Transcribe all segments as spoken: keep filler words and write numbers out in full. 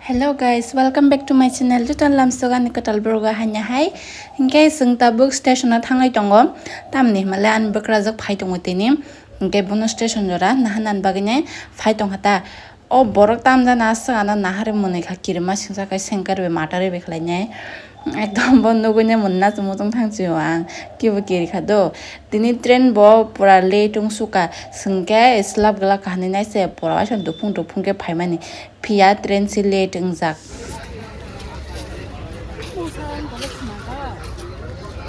Hello guys, welcome back to my channel. Joto lamsogani kwtal borok o hanya hai. Hinkhe chwng tabuk station o thangwi tongo. Tamni hwnmale ani bwkrajwk phai tongo tini. Hinkhe bono station jora naharnani bagwi nai phai tongkha ta. O borok tamjani aswk ano nahar mwnwi kha kirima singsa khe sengkar bai matari bai khlainai. Ekdom bo nugui ne mwnna chumui tong thang chio ang kibo kiri kha do. Tini train bo pura late wng suka, chwng khe slap glak kha hinwi nai se pura waisa duphung duphung khe phaimani. Phiya train se late wngjak.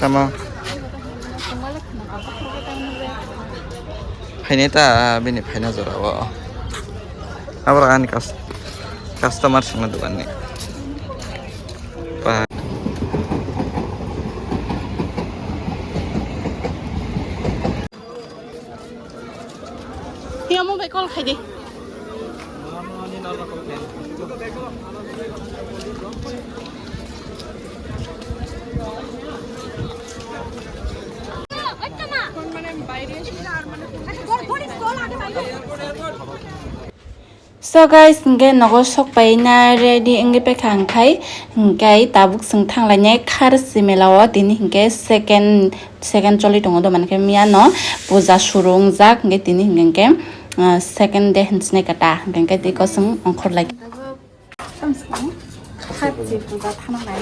Tamo? Phainai ta bini phaina jora o. Abra ani kas-, customer songna dogan ni. Pa. Hiya mung bai call khai di. So guys, hinkhe nogo sok pai na ready wngwi paikha, hinkhe, hinkhe tabuk chwng thanglainai Kharsi mela o, tini hinkhe second, second choli tongo do, mankhe miya no puja suru wngjak, hinkhe tini hinkhe, hinkhe, ah, second day hinsinai kata, hinkhe tei kosong ongkhor lai. Kharsi puja thana nai.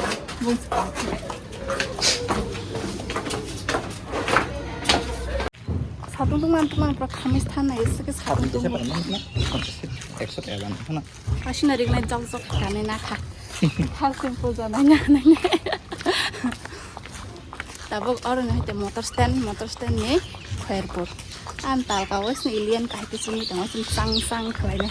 Satung tungma tungma pura khamis thana ese ke satung tungma. Ekso tela na. Asina ringnai jok jok kani na kha. Kharsi puja nai na nai. Tabuk oro ni hai te motor stand, motor stand ni Khairpur. An talka o sini alien kahai te sini tongma sini sang sang khlai nai.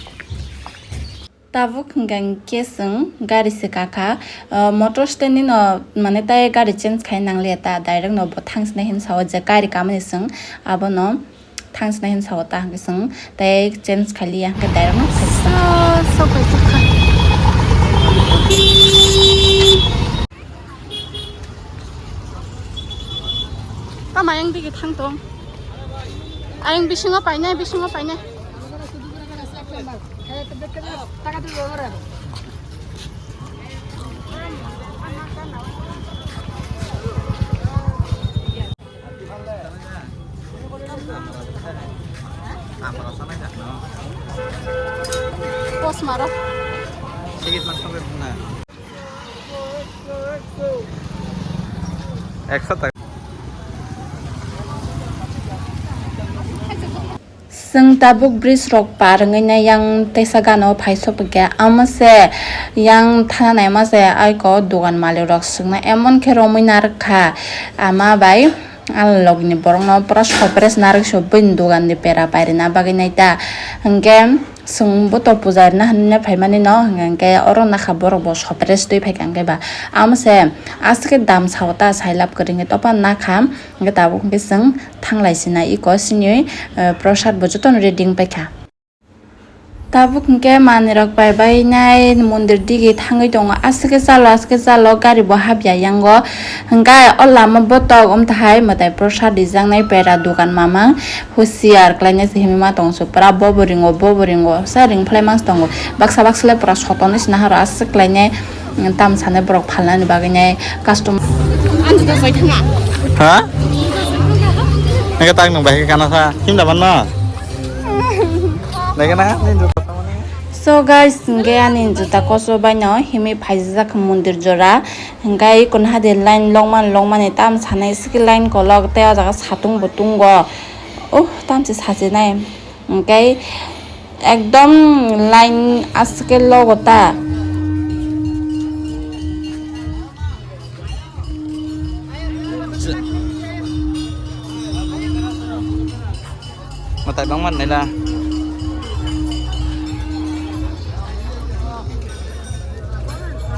Tabuk hwnkha hwnkhe chwng gari se kakha, ah, motor stand ni no, mane, tai gari change khai nangliya ta, direct no bo thang sinai hin sao je gari kamani chwng abono thang sinai hin sao ta hwnkhe chwng tai change khai liya hwnkhe direct no phai. Tamo ayang digi thang tong. Ayang bisingo painai, bisingo painai. Pos maro. Ticket mas sampai mana? Ekso taka. Chwng tabuk bridge rok par wngwi nai yang teisa gana o phai sopikha, amo se yang thana naima se aiko dogan malik rok swkna emon khe romwi narwk kha ama bai. Ang logni borokno pura surprise narwk se bini dogan ni bera pairina bagwi nai ta, hinkhe chwng bo to puja rina hinwi phaimani no, hinkhe oro nakha borok bo surprise twi phaikha, hinkhe ba amo se aswk khe dam sao ta, sai lab kwrwngwi topa nakha, hinkhe tabuk hinkhe chwng thanglai sina iko sini, eh, prosad bo jotono ready wng paikha. Tabuk hinkhe manwirok pai bai nai mondir digi thangwi tongo. Aswk khe chalo, aswk khe chalo, gari bo hapya yango. Hinkhe o lama botok wngtahai mwtai prosad rijaknai pera dogan mamang husiar khlainai se himwi ma tongso pura bobo ringo, bobo ringo sa ringphlai mans tongo. Baksa baksa le pura sotonwi se naharo aswk khlainai. Tam sanai borok phalnani bagwi nai custom. Ang juda jai thanga. Ha? Nang tak nang bai kana sa. Him da ban ma? Bai kana ni juta. So guys, hinkhe ani juta koso bai no himwi phaijak mondir jora. Hinkhe kun hadi line longman longmani tam sanai skill line kolok tei o jaga satung bo tungo. Oh, tam se sajinai. Hinkhe ekdom line aswk khe logo ta. Mwtai bangma naila.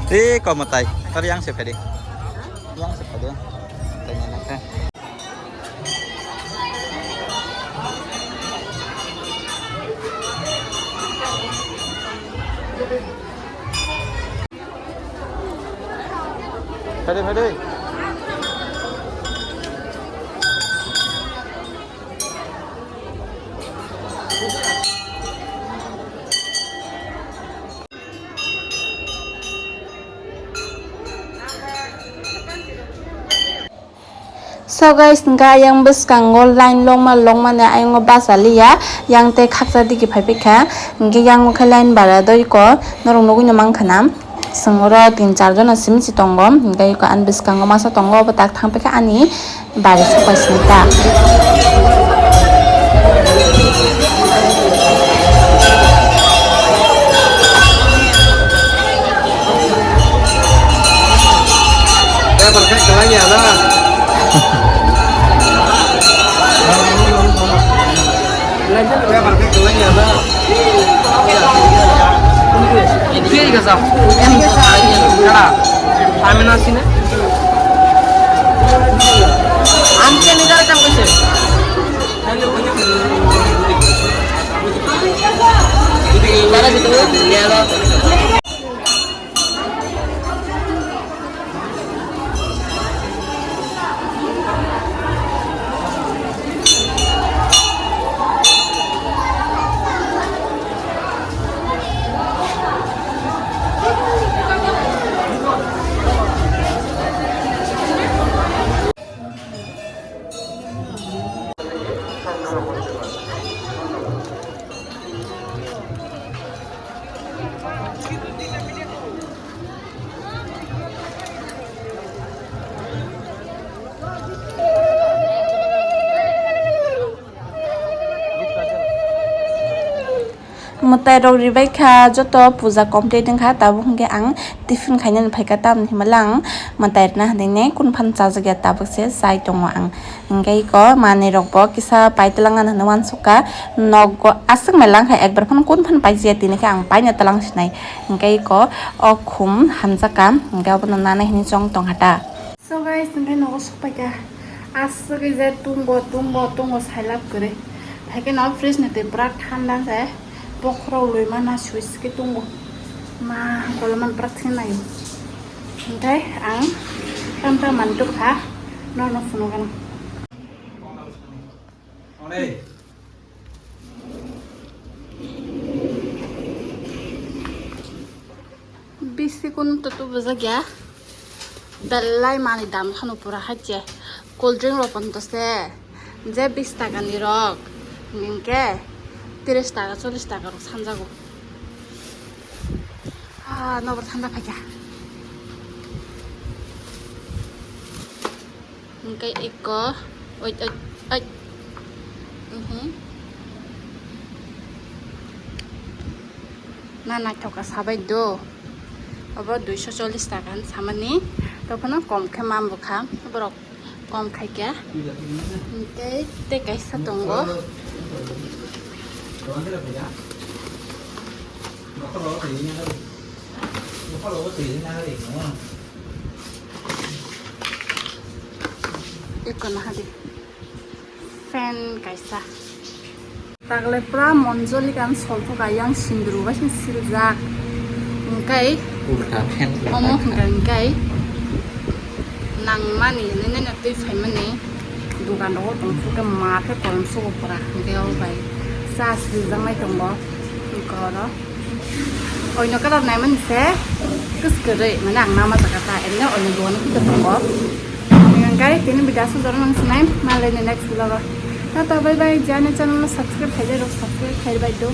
Tei ko mwtai. Tar yang se phai di. Yang se phai di. Mwtai naina khe. Phaidi, phaidi. So guys, hingke ayang bwskango line longma longmani ayang o bachaliya, yang tei khaksa digi phaiphikha, hingke yang o khe line bara doi ko norok nugui no mankha na, chwng oro tin char jona simi se tongo, hingke ani bwskango masa tongo, obo tak thang paikha ani bari sopai sini ta. Mwtai rok ribai kha, joto puja complete wngkha, tabuk hwnkhe ang tiffin khainani phaikha, tamoni hinmale ang mwtai rwna hinwi kunu phano chajakya, tabuk se chai tongo ang. Hingke iko manwi rok bo kisa paitwlangna hinwi uansukha, nogo aswk mai langkha, ekbar phano kun phano paijaya, tini khe ang paina twlang sinai. Hingke iko o khum hamjakha, hingke obono nanai hinwi chong tongkha ta. So guys, hingke nogo sokpaikha, aswk je tungo, tungo, tungo, sailab kwrwi. Haikhe no fridge ni twi bwrak thanda se, bokhorok lwi mana switch khe tungo. Ma, kolom man bwrak thwngwi naio. Hingke ang tamta manwi tubukha, norno phunukgano. Bisi kunu to tubujakya. Belai manwi dam phano pura haiche. Cold drink rok pono to se. Je bis taka ni rok. Hingke tiris taka, chollis taka rok sanjago. Ah, nobar thanda phaikha. Hingke eko, oit, oit, oit. Mhm. Na naithok kha sabai do. Obo duiso chollis taka hinwi samani. Tophano kom khe mam bwkha. Borok kom khai khe. Hingke tei kaisa tongo. Eko naha di. Fan kaisa. Tagle pura monjoli kan solthok ayang sindru bai se siljak. Hingkai Ulta fan omo ulta. Hingka hingkai nangmani hinwi nai twi phaimani dogan rogo tongthok khe ma khe kolom sugo pura hingke o bai cha srijaknai tongo hingke oro. Oino colour naimani se kwswk kwrwi, mane ang nama jaga ta, emne oino duono khe tongo. Hingke tini video aswk jorok nang sinai, malai ni next vlog o. Tata bye bye, jani channel no subscribe khaijak rok subscribe khai bai do.